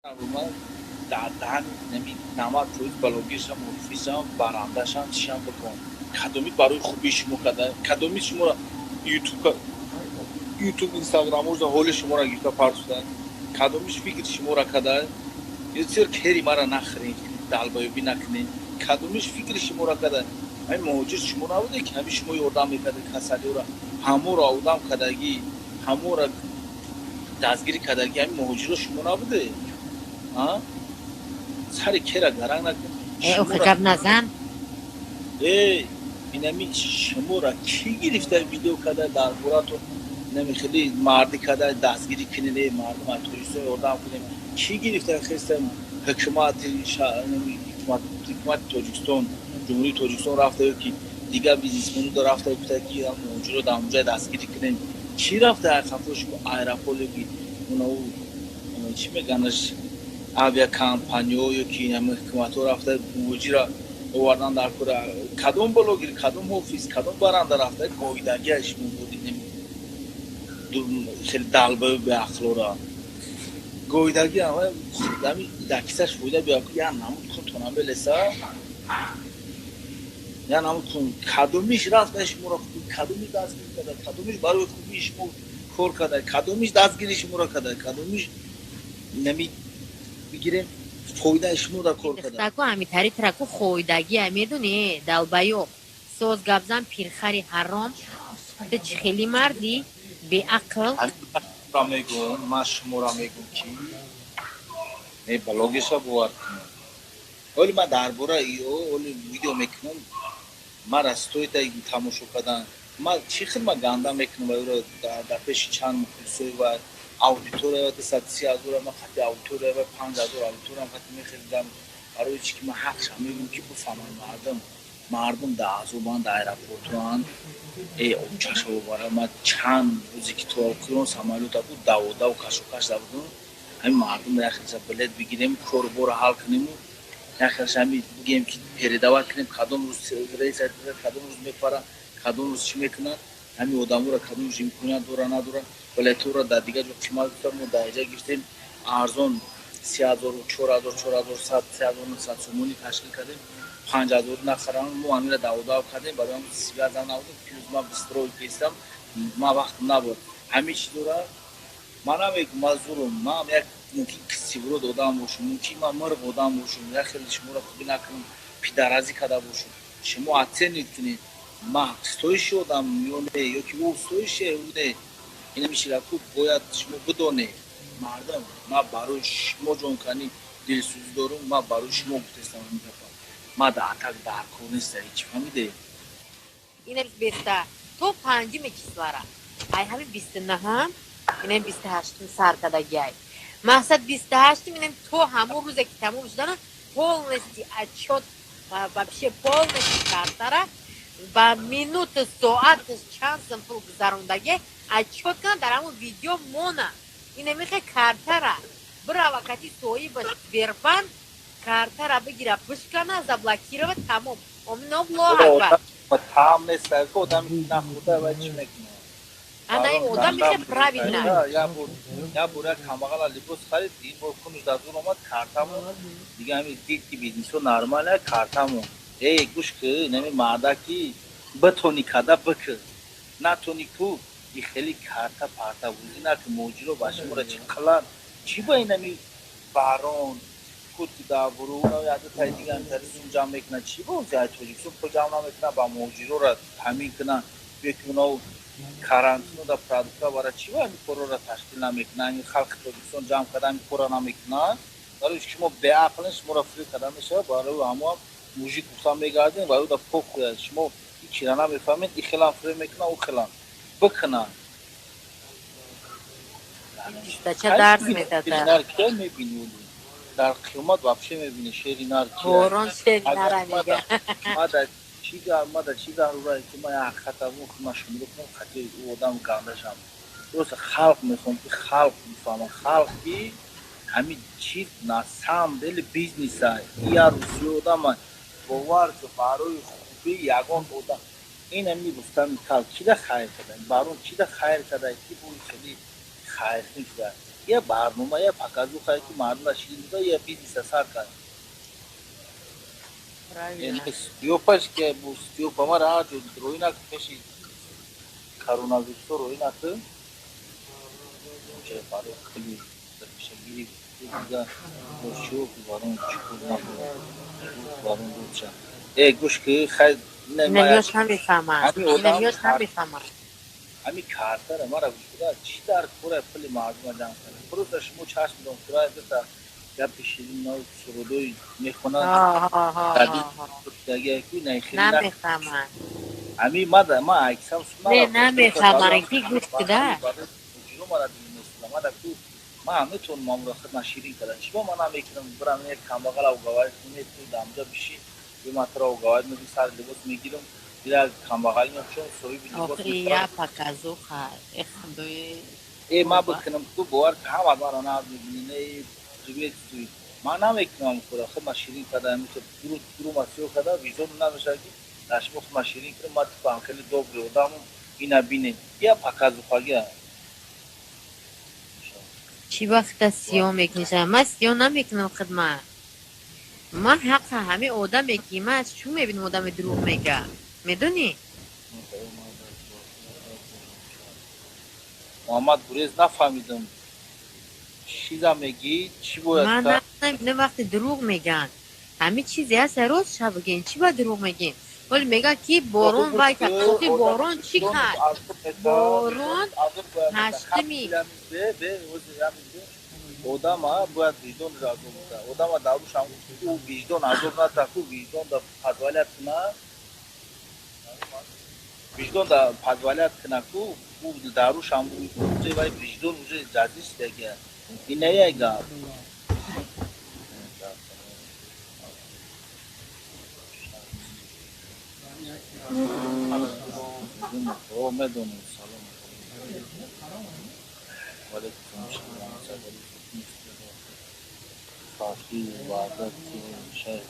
Дар даҳани нами 90% блогершам, муфисам, барандашам, чишам бикун. Кадоми барои хубии шумо када? Кадоми шуморо Ютуб, Инстаграмоша ҳоли шуморо гирифта партофта? Кадомиш фикри шуморо када? Сир кери мара нахӯред, далбаёбӣ накунед. Кадомиш фикри шуморо када? Ҳамин муҳоҷир шумо набуде, ки ҳамин шумо ёрдам мекарда касалиёра, ҳаморо одам кардагӣ, ҳаморо дастгирӣ кардагӣ, ҳамин муҳоҷиро шумо набуде? Сари кера гаранг накун. Охи, гап назан. Э, инами шуморо кӣ гирифта видео карда дар боратон? Инами хеле мардӣ карда дастгирӣ кунед, мардум аз Тоҷикистон ёрдам кунем. Кӣ гирифта хеста ҳукумати Тоҷикистон, Ҷумҳурии Тоҷикистон рафта ё ки дигар бизнесменода рафта гуфта, ки муҳоҷиро дар онҷа дастгирӣ кунем? Кӣ рафта қафо шумо аэропорт ё ки унау чӣ меганаш, авиакомпаниё ё ки ҳукуматҳо рафта муҳоҷира овардан дар кора? Кадом блогер, кадом ҳофиз, кадом баранда рафта гоидагия шумо бурдид? Хеле далбаю беақлора гоидаги ами дар кисаш фоида биёр, я намуд кун то набелеса, я намуд кун. Кадомиш рафта шуморо, кадомиш дастгирӣ карда, кадомиш барои хубии шумо кор карда, кадомиш дастгири шуморо карда, кадомиш нами бигирем фоидаи шумо дар кор карда? Таку ҳами тари траку хоидагия медони, далбаё соз гапзан, пирхари ҳаром, ту чӣ хели марди беақл. Мегӯм, ман шуморо мегӯм, ки не блогерша бовар кунам. Оли ман дар бораи ё оли видео мекунам, мара стоит тамошо кардан. Ман чӣ хел ма ганда мекунам ва ӯро дар пеши чанд мухлисои ва аудитория 230 000, ман хати аудитория ва 5000 аудиториям хати мехезидам. Барои чи ки ман ҳақша мегӯм, ки бифаҳманд мардум. Мардум дар азобанд, дар аэропортоанд. Э, очашо бара, ман чанд рӯзе ки то охирон самолёта буд, даводаву кашокаш будум. Ҳамин мардум як хелша билет бигирем, кору борро ҳал кунему як хелша ҳами бигем, ки передавать кунем, кадом рӯз рейс, кадом рӯз мепара, кадом рӯз чӣ мекунад, ҳамин одаморо кадом рӯз имконият дора, надора. Билетҳоро дар дигар ҷо қимат гуфтам, мо дар инҷа гирифтем арзон, 30 000, 4000, 4100, 3900 сомонӣ ташкил кардем. 5000 нахарам, мо ҳаминро даводав кардем. Барои ҳам связам набудем, плюс ман бистрой кестам, ман вақтм набуд. Ҳамин чи дора, ман намегӯм ман зурум. Ман як мумкин кисиброд одам бошам, мумкин ман мирғ одам бошам, як хеле шуморо хубӣ накунам, пидаразӣ карда бошам. Шумо оценить кунед, ман стоящий одам ё не, ё ки ӯ стоящий ё не. Ина мишираку бояд шумо бидонед, мардам. Ман барои шумо ҷонканӣ дилсӯзӣ дорум, ман барои шумо гуфтестам ҳамин гапа. Ман дар атак дар кор неста, ҳеҷ фаҳмиде. Ина беста то панҷуми числара, ай ҳами 29-ам, инам 28-ум сар кардагиай, мақсад 28-ум, инам то ҳамон рӯзе ки тамом шудана, полностью отчет, вообще полностью картара ба минуту соаташ чанд сум пул гузарондагиай отчет кунад, дар ҳамон видео мона. Ина мехе картара бирава кати соҳибаш Сбербанк, картара бигира, бишкана, заблокировать, тамом. Омино, Аллоҳ акбар. Таам нест, одами нахӯрда ва чӣ мекунад? Ана ин одам мехе правильно. Як бор як камбағала либос харид, ин бор хунаш дар зур омад, картамо дига ҳами дид, ки бизнесо нормалия, картамо. Эй, гӯш ки, инами мардаки битони када бикр, натони ку и хели карта парта бузӣ наки. Муҳоҷиро ба шуморо чӣ қилан, чӣ ба инами барон кути давру ядатаи дига антари сум ҷамъ мекунад, чӣ ба ози Тоҷикистон пул ҷамъ намекунад, ба муҳоҷирора таъмин кунанд, ё ки оно карантино да продукта бара, чӣ ба ҳамин корора ташкил намекунад? Ҳамин халқи Тоҷикистон ҷамъ карда ҳамин корро намекунад. Барои шумо беақлен, шуморо фиреб карда мешавад. Барои ҳамоам мужик гуфта мегардем ва ӯ да похуя. Шумо ҳичира намефаҳмед, и хелам фиреб мекунад, ӯ хелам бикунад. Ча дарс медада. Мебини, дар қиёмат вообще мебини шери нар. Борон шери нара мега. Мада чӣ зарурае, ки ман як хата ман шуморо кунам, хати ӯ одам гандашам? Просто халқ мехоҳам, ки халқ бифаҳма, халқ ки ҳамин чиз на самом деле бизнеса. Я русия одама бовар ки барои хубӣ ягон одам ин ҳами Рустами кал чида хайр када, барон чида хайр када, ки бо хеле хайрхин шуда. Я барнома, я показуха, ки мардума ширин буда, я бизнеса сар кард. Стёпаш ки бу Стёпа мара ҳаҷо рӯй нак пеши коронавирусо рӯй нак. Ча барои хеле пешагирӣ дига чӯ барон чӣ нахӯрд. Барон дуча. Э гӯш ки хай Инамиёш намефаҳмад. Инамиёш намефаҳмад. Ҳами картара мара гӯш куда чӣ дар кора пули мардума ҷамъ карда. Просто шумо чашм дом кура дута гапи ширин нав сурудои мехонад. Намефаҳмад. Ҳами мада ма аксам сунна. Не намефаҳмад ки гӯш куда. Мада ку ма метавонам амро хидмат ширин карда. Чӣ ма намекунам бирам як камбағал уговарит ту дамҷа биши биматра уговарит меги сар либос мегирам дира камбағал мепӯшам соҳиби либос. Я показуха э худои. Э ма бикунам ту бовар ки ҳама мара наз мебинӣ не приветствуй. Ман намекунам кора хидмат ширин карда ҳамин гру гру масиё карда виҷдон намешавад ки дар шумо хидмат ширин кунам ма типа хеле добрый одамам ина бинем. Я показухагия. Чӣ вақта сиёҳ мекунӣ? Ман сиёҳ намекунам хидмат. Ман ҳаққа ҳамин одаме ки ман аз чун мебинам одаме дурӯғ мега. Медонӣ? Муҳаммад Гурез нафаҳмидам. Чиза мегӣ? Чӣ бояд Ман намебинам вақте дурӯғ меган. Ҳамин чизе ҳаст рост ша бигин. Чӣ ба дурӯғ мегин? Ҳоли мега ки борон вай кард. Охи борон чӣ кард? Борон ҳаштими одама бояд виҷдонро азоб кунад. Одама дарушам ӯ виҷдон азоб натаку виҷдон да позволят куна. Виҷдон да позволят куна ку ӯ дарушам уже вай виҷдон уже ҷазиш дега. Ина як гап. О медонам салом. Валейкум салом. Фатҳи Ваҳдат шайх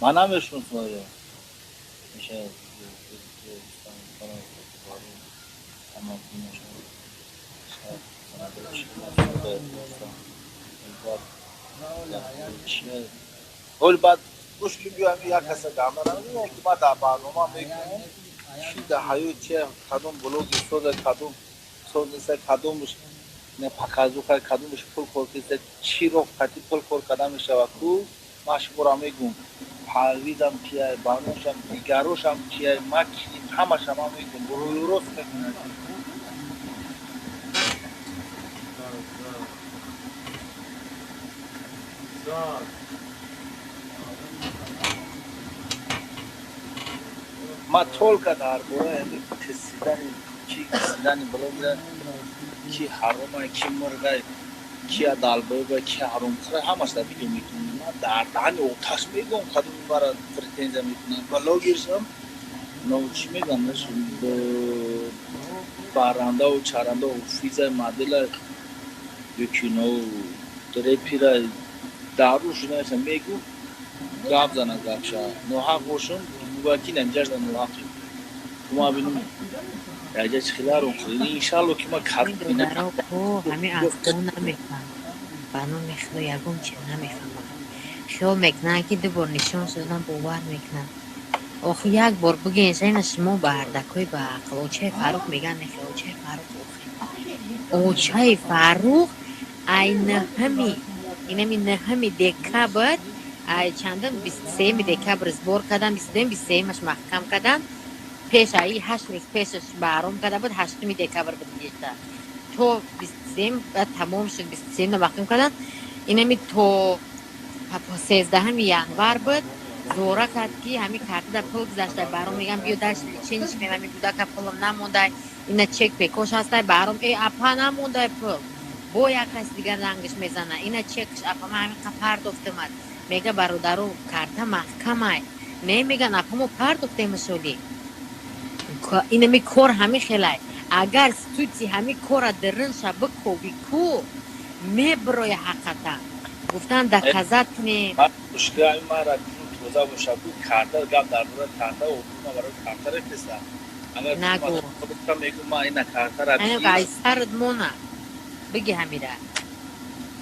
ман намешунасам оё ҳол баъд гӯш кун биё ҳамин як каса гамара ки ман дар барнома мекунам чӣ дар ҳаёт чи кадом блоги соза кадом соз неста кадомш не показуха кадомш пул кор киста чӣ роҳ қати пул кор карда мешавад ку ман шуморо мегӯм Парвизам кияй барношам дигарошам кияй ма кием ҳамаша ман мегӯм рӯю рост мекунам. Ма только дар бораи ҳамин кисидани ки кисидани блогера ки ҳаромай ки мургай ки адалбоба ки ҳаромхӯра ҳамаш дар видео мекунам. Ман дар даҳани оташ мегӯям кадом бара претензия мекунам. Блогершам но чӣ мегӯям барандаву чарандаву физаи модела ё кино репира дару шудаеса мегӯ гап зана гапша ноҳақ бошам гӯя ки намҷашда ноҳақи ма бинам яҷа чӣ хеларон иншалло ки ма ҳамин асло намефаҳмам. Ба номи Худо ягон чиз намефаҳмам. Хиёл мекунанд ки ду бор нишон шудан бовар мекунанд. Охи як бор бигӯен ина шумо бардакҳои баақл. Очаи Фаррух мегӯянд нехе очаи Фаррух охи. Очаи Фаррух ай наҳами инами наҳами декабр ай чандам 23 декабр сбор кардан 22 23-маш маҳкам кардан пеш ай 8 рӯз пешаш баҳром карда буд 8 декабр буд гирифта то 23 баъд тамом шуд 23 маҳкам кардан инами то 13 январ буд зора кард ки ҳамин картада пул гузашта баҳром мегӯям биё даш лечениш кунем ҳамин кӯдака пулам намондай ина чек пекош ҳастай баҳром э апа намондай пул бо як кас дигар рангаш мезана ина чекш апа ман ҳамин қа пардохтамад мега бародаро карта маҳкамай не меган апа мо пардохтем шоли инами кор ҳамин хелай агар сути ҳамин кора диринша бикови ку мебироя ҳаққатан гуфтан доказат кунем мара тоза боша ку карта гап дар бораи карта ма барои карта рефтеса нагу мегӯ ма ина картара ай сарат мона Биги ҳамира.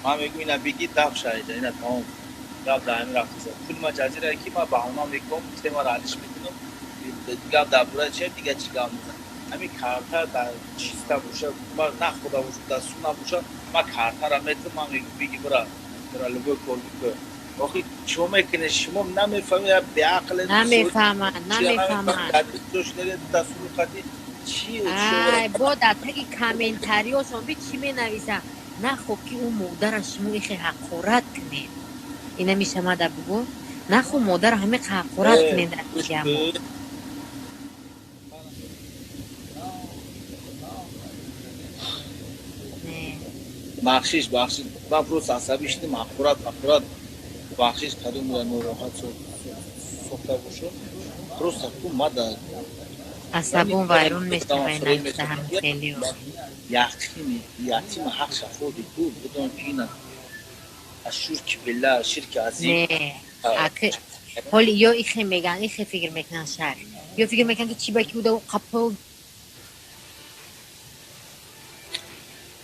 Ман мегӯм, ина биги, даф шаида, ина тамом. Гап дар ҳамин рафтиса. Пули ма ҷазира ки ма баҳона мекунам, темаро алиш мекунам. Гап дар бораи чи, дига чӣ гап мезанам? Ҳамин карта дар чиста боша, ма нахӯрда бошам, дар су набоша, ма картара метам, ман мегӯм, биги, бира, бира, любой кор бикун. Охи чико мекунед? Шумо намефаҳмед, беақл. Намефаҳманд, намефаҳманд. Ай, бо дар таги комментариёшон би чӣ менависанд? Нахо ки ӯ модара шумо ихе ҳақорат кунед. Ина мешамада бугӯ. Нахо модара ҳаме ҳақорат кунед дар ҷамъ. Бахшиш, бахшиш, ман просто асабӣ шудам, ҳақорат, ҳақорат, бахшиш, кадом нороҳат сохта бошам. Просто ку мада Асабон вайрон мешавад. Хелио. Яқини ятима ҳақ шафоди ку будон ки ина аз ширки билла, ширки азим. Ҳоли ё ихе меган, ихе фикр мекунанд шаҳр, ё фикр мекунанд, ки чӣ ба ки буда қапол.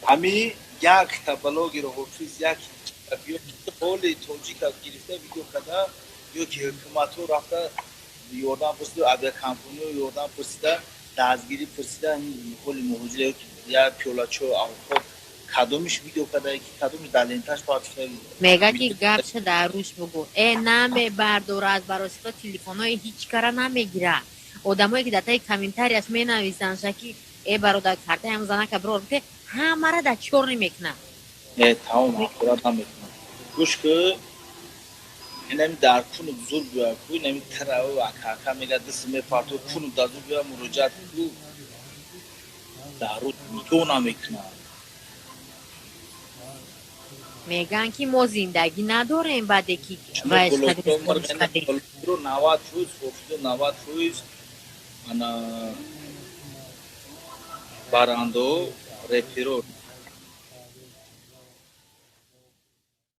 Ҳами якта блогеро, ҳофиз, як ҳоли тоҷика гирифта видео карда, ё ки ҳукуматҳо рафта ёрдам пурсида, авиакомпаниё ёрдам пурсида, дастгирӣ пурсида, ҳоли муҳоҷир ё як пиёлачо авқот, кадомиш видео карда, ки кадомиш дар ленташ партофта? Мега ки гапша дар рӯш бугӯ. Э, намебардорад, баросиқа телефонҳои ҳеҷ кара намегира. Одамое ки дар таги комментарияш менависанд ша, ки э, бародар, картаи ҳам занака бирор бите, ҳамара дар чёрный мекунад. Э, тамом, ҳақорат намекунад. Гӯш ку, инами дар куну зур биёя ку, инами тараву акака мега, даст мепарту, куну дар зур биёя, муроҷиат ку, дар рӯ нигоҳ намекунад. Мегӯянд, ки мо зиндагӣ надорем, баъде ки 90%, ҳофизо, 90% ана барандо реперо.